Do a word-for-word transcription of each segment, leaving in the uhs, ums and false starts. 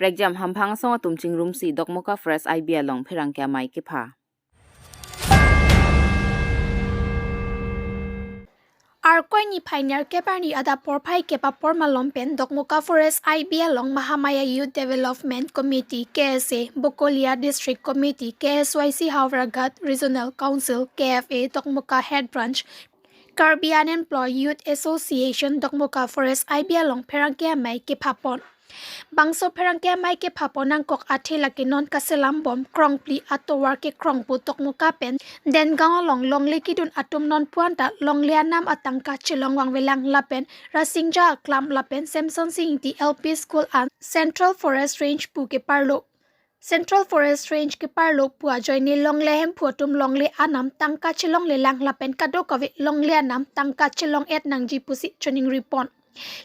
Prekjam hamphang asong atum chingrumsi Dokmoka Forest I B along pherangke amei kepha. Arkoi niphai nerkep arni adap porphai kep apor malom pen Dokmoka Forest I B along Mahamaya Youth Development Committee, K S A, Bokolia District Committee, K S Y C Howraghat Regional Council, K F A, Dokmoka Head Branch, Karbi Unemployed Youth Association, Dokmoka Forest I B along pherangke amei kephapon. Bangso pherangke amei kephapon angkok athe lake non kaselam bom krongphli atovar kekrong pu Dokmoka pen Dengaon along longle kedun atum non puan ta longle anam atangka chelong vangvelang lapen Rasingja Aklam lapen Semsonsing Ingti L P School an Central Forest Range pu keparlo. Central Forest Range keparlo pu ajoine longle hemphu atum longle anam tangka chelonglelang lapen kadokave longle anam tangka chelong-et nangji pusi choningripon.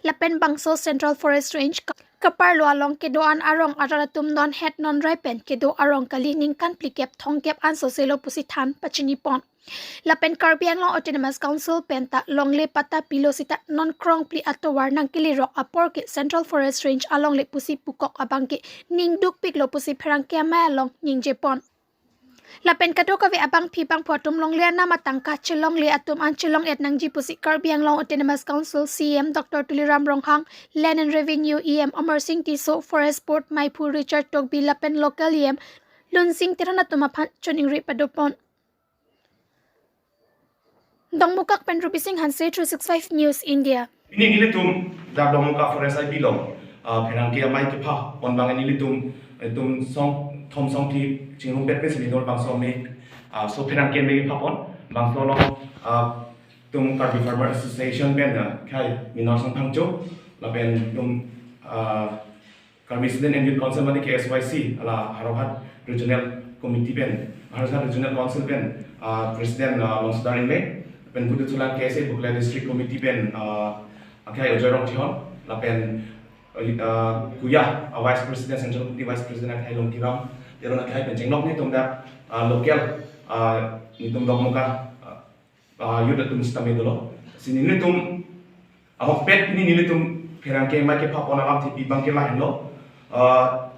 Lapen bangso Central Forest Range ka-, keparlo along kedo-an arong arat atum non het non rai pen kedo arong kali ningkan phlikep thomkep ansose lo pusi than pachinipon. Lapen Karbi Anglong Autonomous Council pen ta longle patta pilo seta non krongphli atovar nangkelerok apor ke Central Forest Range alongle pusi pukok abangke ning dukpiklo pusi pherangke amei along ningjepon. Lapen kadokave abangpi bangphu atum longle anam atangka chelongle atum an chelong-et nangji pusi Karbi Anglong Autonomous Council C E M Doctor Tuliram Ronghang, Land and Revenue E M Amarsing Tisso, Forest Board maiphu Richard Tokbi lapen local E M Lunsing Teron atum aphan choningri padopon. Dongmukak pen Rupi Singh Hanse, three six five News India. Pini nelitum dak Dongmukak Forest I B along, ah, pherangke amei kephapon abang nelitum, itum song, thom song thi chingrum pet pes nidor bangso amei, ah, so pherangke amei kephapon, bangso along, ah, itum Karbi Farmer Association pen, ah, akhai Minor Sangphangcho, lapen itum, ah, Karbi Student and Youth Council mate K S Y C, hala Howraghat Regional Committee pen, Howraghat Regional Council pen, ah, President, ah, Longsodar Ingleng, pen putu thulang K S A Bokolia District Committee pen, ah, akhai Ajoy Rongtihon, lapen, ah, kuya, ah, Vice President, Central Committee Vice President akhai Longtiram Teron akhai pen chenglok nelitum dak, ah, local, ah, nelitum Dongmukak, ah, ah, youth atum sitame dolo. Si nelitum, ah, ahokpet pini nelitum pherangke amei kephapon alamthe pi abangke lahenlo. Ah,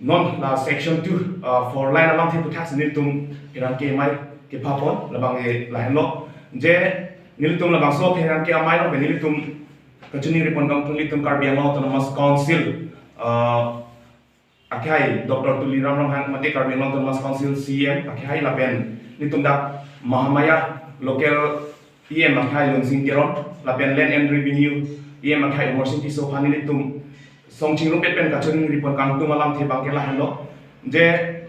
non la section two, ah, four line alamthe aphuthak si nelitum pherangke amei kephapon labang, eh, lahenlo. Je nelitum labangso pherangke amei along pen nelitum kachiningri pon kangtung nelitum Karbi Anglong Autonomous Council, ah, akhai Doctor Tuliram Ronghang mate Karbi Anglong Autonomous Council C E M akhai lapen nelitum dak Mahamaya local E M akhai Lunsing Teron lapen Land and Revenue E M akhai Amarsing Tisso aphan nelitum song chingrum pet pen kachiningri pon kangtung alamthe abangke lahenlo. Je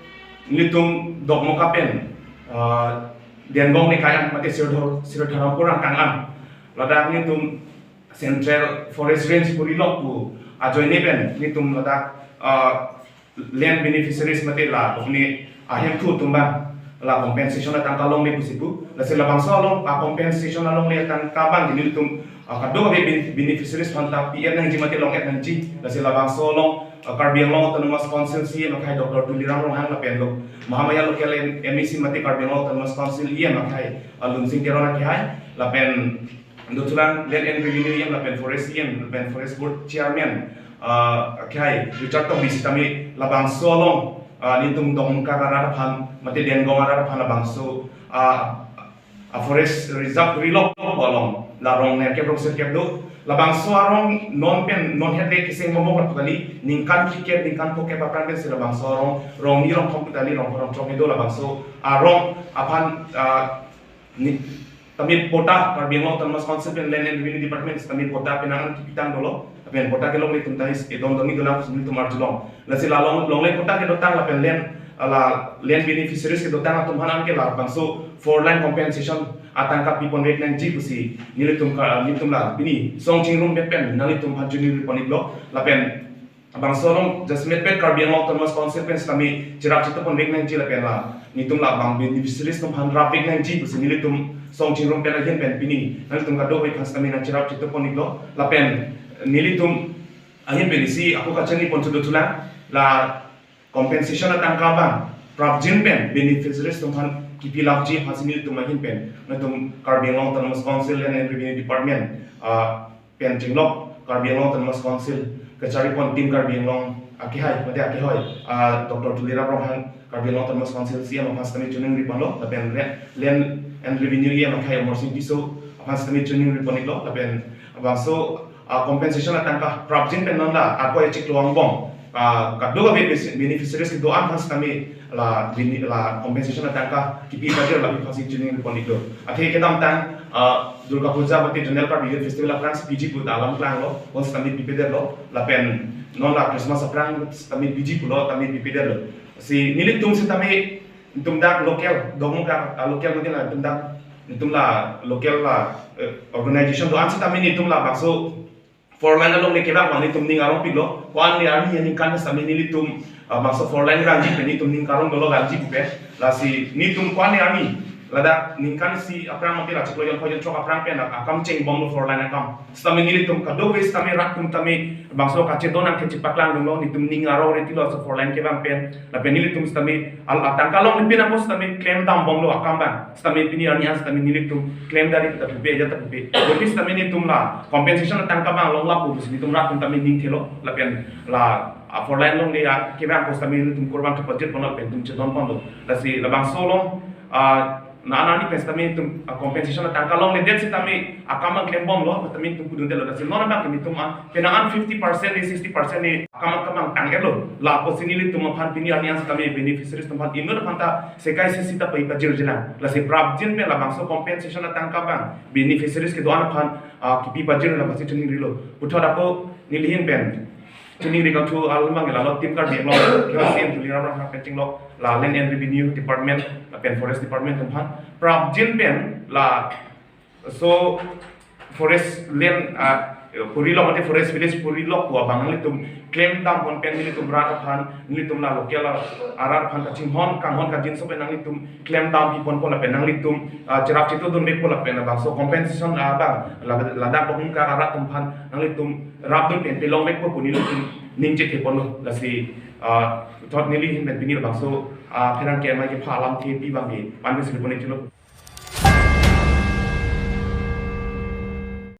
nelitum Dongmukak pen, ah, Dengaon nekai an mate Sridhar-, Sridharampur angkang an ladak nelitum Central Forest Range puri lok pu ajoine pen nelitum ladak, ah, land beneficiaries mate la apni ahemphu atum abang la compensation atangka longle pusi pu. Lasi labangso along, ah, compensation alongle atangka abang nelitum, ah, kadokave ben-, beneficiaries aphan ta P F nangji mate long-et nangji. Lasi labangso along, ah, Karbi Anglong Autonomous Council C E M akhai Doctor Tuliram Ronghang lapen lo Mahamaya local M-, M A C mate Karbi Anglong Autonomous Council E M akhai, ah, Lunsing Teron akhai lapen dothulang Land and Revenue E M lapen Forest E M lapen Forest Board Chairman, ah, akhai Richard Tokbi sitame labangso along, ah, nelitum Dongmukak arat aphan mate Dengaon arat aphan labangso, ah, ah, Forest Reserve puri lok along la rong nerkep rong sirkep do. Labangso arong non pen non het le keseng momok lapu kali, ningkan phlikep ningkan phokep aphrang pensi labangso arong rong ni rong thom pu kali, rong pho rong throk ni do. Labangso arong aphan, ah, ni, tame patta, Karbi Anglong Autonomous Council pen Land and Revenue Department tame patta penang an kipitang dolo. Lapen patta kelongle atum ta is edon doni dolang pusi nelitum arjulong. Lasi la long, longle patta kedotang lapen land, ah, la land beneficiaries kedotang atum aphan anke labangso four line compensation atangka pipon vek nangji pusi nelitum ka, nelitum la pini song chingrum pet pen nanglitum aphan choningri pon-iklo. Lapen labangso along jasemet pen Karbi Anglong Autonomous Council pen sitame cherap chetong pon vek nangji lapen la nelitum labang beneficiaries atum aphan rap vek nangji pusi nelitum song chingrum pen ahin pen pini nanglitum kadokave aphan sitame nangcherap chetong pon-iklo. Lapen nelitum ahin pen isi ako kachiningri pon thu dothulang, la compensation atangka abang prapjin pen beneficiaries atum aphan kipi lapji aphansi nelitum ahin pen nelitum Karbi Anglong Autonomous Council Land and Revenue Department, ah, pen chinglok Karbi Anglong Autonomous Council kachari pon Team Karbi Anglong Akehai, mate akehoi, ah, Doctor Tuliram Ronghang, Karbi Anglong Autonomous Council C E M aphan sitame choningri ponlo, lapen re-, Land and Revenue E M akehai Amarsing Tisso aphan sitame choningri pon-iklo, lapen labangso, ah, compensation atangka prapjin pen non la ako echik loang bom, ah, kadokave bes-, beneficiaries kedo-an aphan sitame la bene-, la compensation atangka kipi pajir lapu aphansi choningri pon-iklo. Athe kedamtang, ah, Durga Puja mate Zonal Karbi Youth Festival aphrangsi piji pu ta alam klanglo, bonsitame pipedetlo, lapen non la Christmas aphrang sitame piji pulo tame pipedetlo. Si nelitum sitame netum dak local, Dongmukak, ah, local mate la netum dak, netum la local la, eh, organization do-an sitame netum labangso four lane along le kevang abang netum ning arongpiklo, ko-an le arni aningkan sitame nelitum, ah, bangso four lane vangji pen netum ning karong dolo vangji pu pen, lasi netum ko-an le arni, ladak ningkan isi aphrang mate la chiklo jon pho jon throk aphrang pen akam chengbomlo four lane akam. Sitame nelitum kadokave sitame rat atum tame bangso kachedon nangkhe chepaklang dolo, netum ning arong retilo laso four lane kevang pen, lapen nelitum sitame al atangka along nepin ako sitame klem dambomlo akam abang. Sitame pini arni an sitame nelitum klem dari ta pupe, aja ta pupe. Berarti sitame netum la compensation atangka abang long lapu pusi netum rat atum tame ning thelo, lapen la, ah, four lane along le, ah, kevang ako sitame netum kurvangthu pajir ponlo lapen netum chedon ponlo. Lasi labangso along, ah, non arni pen sitame netum, ah, compensation atangka longledet sitame akam abang klembomlo, sitame netum pudundetlo. Lasi non abang ke netum, ah, penang an fifty percent ni, sixty percent ni akam akam abang tang-etlo. Lapusi nelitum aphan pini arni an sitame beneficiaries atum aphan inut aphan ta sekai sisi ta pai pajirjilang. Lasi prapjin pen labangso compensation atangka abang beneficiaries kedo-an aphan, ah, kipi pajir lapusi choningrilo. Puthot ako neli ahin pen choningri kangthu alam abang ke lalo Team Karbi Anglong, K C M Tuliram Ronghang pen chenglok, la Land and Revenue Department, lapen Forest Department atum aphan prapjin pen la so forest land, ah, puri lok mate forest village puri lok ko abang nanglitum klem dampon pen nelitum rat aphan, nelitum la local arat aphan kachinghon kanghon kangjinso pen nanglitum klem dampi ponpo lapen nanglitum, ah, cherap chetudun vekpo lapen labangso compensation, ah, abang la, ladak Dongmukak arat atum aphan nanglitum rapdun pen pelong vekpo pu nelitum ning chethe ponlo. Lasi, ah, puthot neli ahin pen pini labangso, ah, pherangke amei kepha alamthe pi abang ke pan pen sili pon-iklo.